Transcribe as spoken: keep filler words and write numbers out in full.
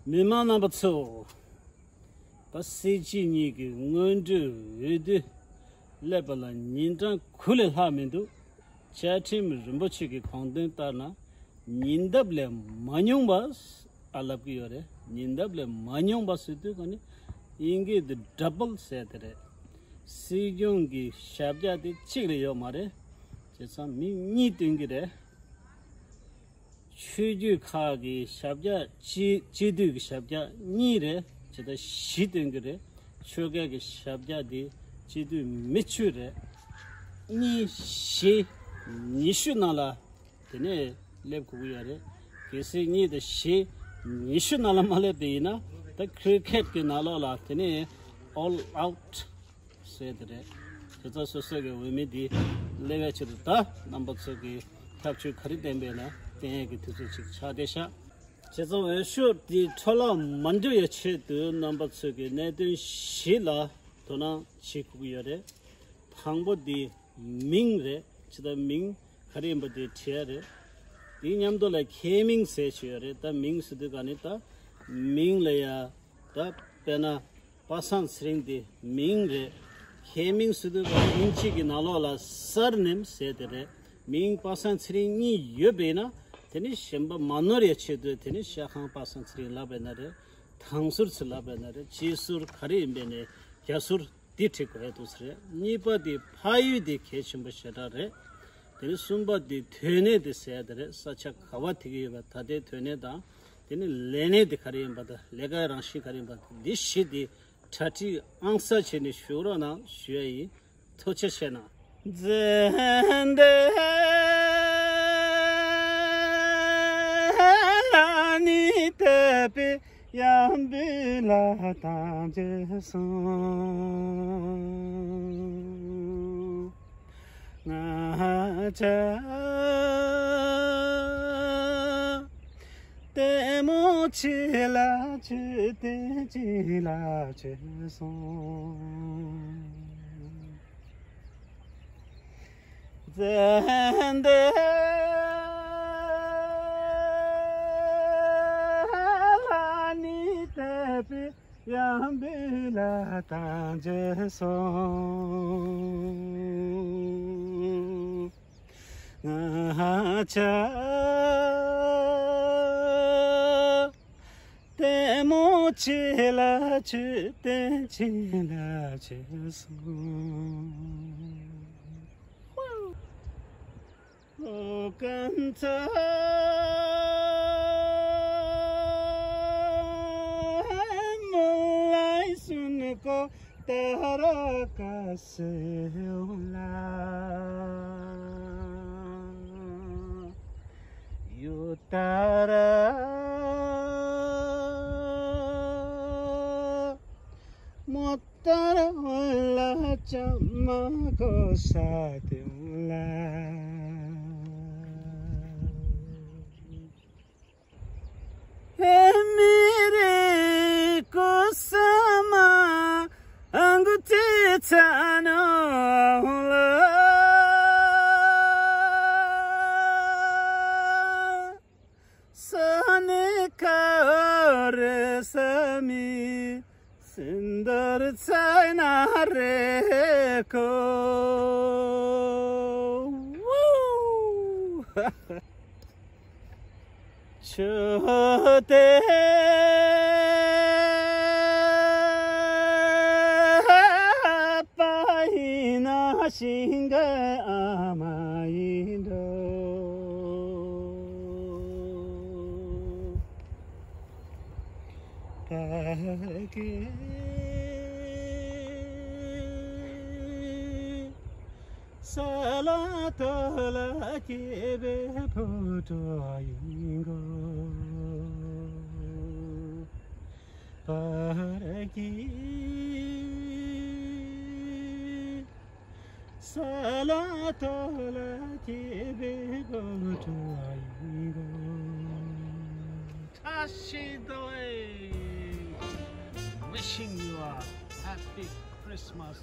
མི་མང་རྣམ་པ་ཚོ། ད་སྲིད་སྤྱི་གཉིས་ཀྱི་སྔོན་འགྲོའི་འོས་བསྡུ་སླེབས་པ་ལ་ཉིན་གྲངས་དགུ་ལས་ལྷག་མི་འདུག་བཅའ་ཁྲིམས་རིན་པོ་ཆེ་གི་དགོངས་དོན་ལྟར་ན། ཉེ་འདབས་ལས་མ་ཉུང་བ་ཨ་ལབ་ཀྱི་ཡོད་རེད། ཉེ་འདབས་ལས་མ་ཉུང་བ་ཟེར་དུས་ག་ནི་དབྱིན་སྐད་དུ་ཌབ་བལ་ཟེར་དེ་རེད། སྲིད་སྐྱོང་གི་ཞབས་བཀྱག་དེ་གཅིག་ལས་ཡོད་མ་རེད། བྱས་ཙང་མི་གཉིས་བཏོན་གྱི་རེད། ཆོས་བརྒྱུད་ཁག་གི་ཞབས་བཀྱག་སྤྱི་སྤྱི་འཐུས་ཀྱི་ཞབས་བཀྱག་གཉིས་རེད། ཇི་ལྟར་བཞི་བཏོན་གྱི་རེད། ཆོལ་ཁ་གི་ཞབས་བཀྱག་འདི་སྤྱི་འཐུས་མི་བཅུ་རེད། གཉིས་བཞི་ཉི་ཤུ་ནང་ལ་དེ་ནས་སླེབས་དགོས་ཀྱི་ཡོད་རེད། གལ་སྲིད་གཉིས་དང་བཞི་ཉི་ཤུ་ནང་ལ་མ་སླེབས་པ་ཡིན་ན། ད་ཁི་རི་ཀེཊ་གི་ནང་ལོགས་ལ་དེ་ནས་ཨོལ་ཨའུཊ་ཟེར་དེ་རེད། དེ་ཚོ་སོ་སོ་གི་འོས་མི་འདི་སླེབས་ཡ་ཆེད་དུ་ད་རྣམ་པ་ཚོ་གི་ཐབས་ཇུས་ག་རེ་བསྟན་པས་ན་བསྟན་ཡ་གི་དུས་ཚོད་ཅིག་ཆགས་བསྡད་ཤག་བྱས་ཙང་འོས་ཤོག་འདི་འཕྲོ་བརླག་མ་འགྲོ་ཡ་ཆེད་དུ་རྣམ་པ་ཚོ་གི་གནད་དོན་བཞི་ལ་དོ་སྣང་བྱེད་དགོས་ཀྱི་ཡོད་རེད། དང་པོ་འདི་མིང་རེད། ཇི་ལྟར་མིང་ག་རེ་ཡིན་པ་དེ་བྲིས་ཡ་རེད། དེའི་མཉམ་དུ་ལ་ཁྱད་མིང་ཟེར་ཞིག་ཡོད་རེད། ད་མིང་ཟེར་དུས་ག་ནི་ད་མིང་ལ་ཡ་ད་དཔེར་ན། པ་སངས་ཚེ་རིང་དེ་མིང་རེད། ཁྱད་མིང་ཟེར་དུས་ཀ་མིང་གཅིག་གི་ནང་ལོགས་ལ་སར་ནེམ་ཟེར་དེ་རེད། མིང་པ་སངས་ཚེ་རིང་གཉིས་ཡོད་པས་ན། དེ་ནི་གཞན་པ་མ་ནོར་ཡ་ཆེད་དུ་དེ་ནི་ཤ་ཁང་པ་སངས་ཚེ་རིང་ལབ་པས་ན་རེད། དང་ཟུར་ཚེ་ལབ་པས་ན་རེད། གཅིག་ཟུར་ག་རེ་ཡིན་པས་ནས་རྒྱ་ཟུར་འདི་ཁྲིད་དགོས་ཡ་འདུག་ཟེར་རེད། གཉིས་པ་དེ་ཕ་ཡུལ་དེ་གལ་ཆེན་པོ་ཞེ་དྲག་རེད། དེ་ནི་གསུམ་པ་དེ་དོན་གནད་དེ་ཟེར་ཡ་དེ་རེད། ས་ཆ་ག་བ་དེ་གི་ཡོད་པ་ད་ལྟའི་དོན་གནད་དང་། དེ་ནི་ལས་གནས་དེ་ག་རེ་ཡིན་པ་དང་ལས་ཀའི་རང་བཞིན་ག་རེ་ཡིན་པ་དང་འདི་བཞི་དེ་གྲ་སྒྲིག་ཨང་གསར་བྱས་ནས་བཞུགས་རོགས་གནང་ཞུ་ཡ་ཡིན། ཐུགས་རྗེ་ཆེ་གནང་། མཛད་འདི་ལ་ནི་དད་པའི་ཡང་འབུལ་ལ་དང་རྗེས་སོང་། ང་བཅས་ལྟད་མོ་ཆེ་ལ་ཆེ་བསྟན་ཅིང་ལ་ཆེ་སོང་། མཛད་འདི་ལ་ནི་དད་པའི་ཡང་འབུལ་ལ་དང་རྗེས་སོང་། ང་བཅས་ལྟད་མོ་ཆེ་ལ་ཆེ་བསྟན་ཅིང་ལ་ཆེ་སོང་། ཨོ་ཀན་ཚ་མོ་ལའི་སུན་ཀོ་ཏ་ར་ཀ་སེ་ལ་ཡུ་ཏ་ར་མོ་ཏ་ར་ལ་ཅ་མ་གོ་ས་ཏེ་ལ། མི་རེ་ཀོ་ས་མ་ཨང་ཏི་ཚ་ནོ་ལ། ས་ནེ་ཀ་རེ་ས་མི་སིན་དར་ཚའི་ན་རེ་ཀོ། ཆུ་དེ་པ་ཡིན་ན་ཤིང་གི་ཨ་མ་ཡིན་འགྲོ། ད་གི་ས་ལ་ཐོ་ལ་སྐྱེས་པའི་ཕོ་བྲང་ཡིན་གོ། བར་གྱི་ས་ལ་ཐོ་ལ་སྐྱེས་པའི་ཕོ་བྲང་ཡིན་གོ། བཀྲ་ཤིས་བདེ་ལེགས། Wishing you a happy Christmas.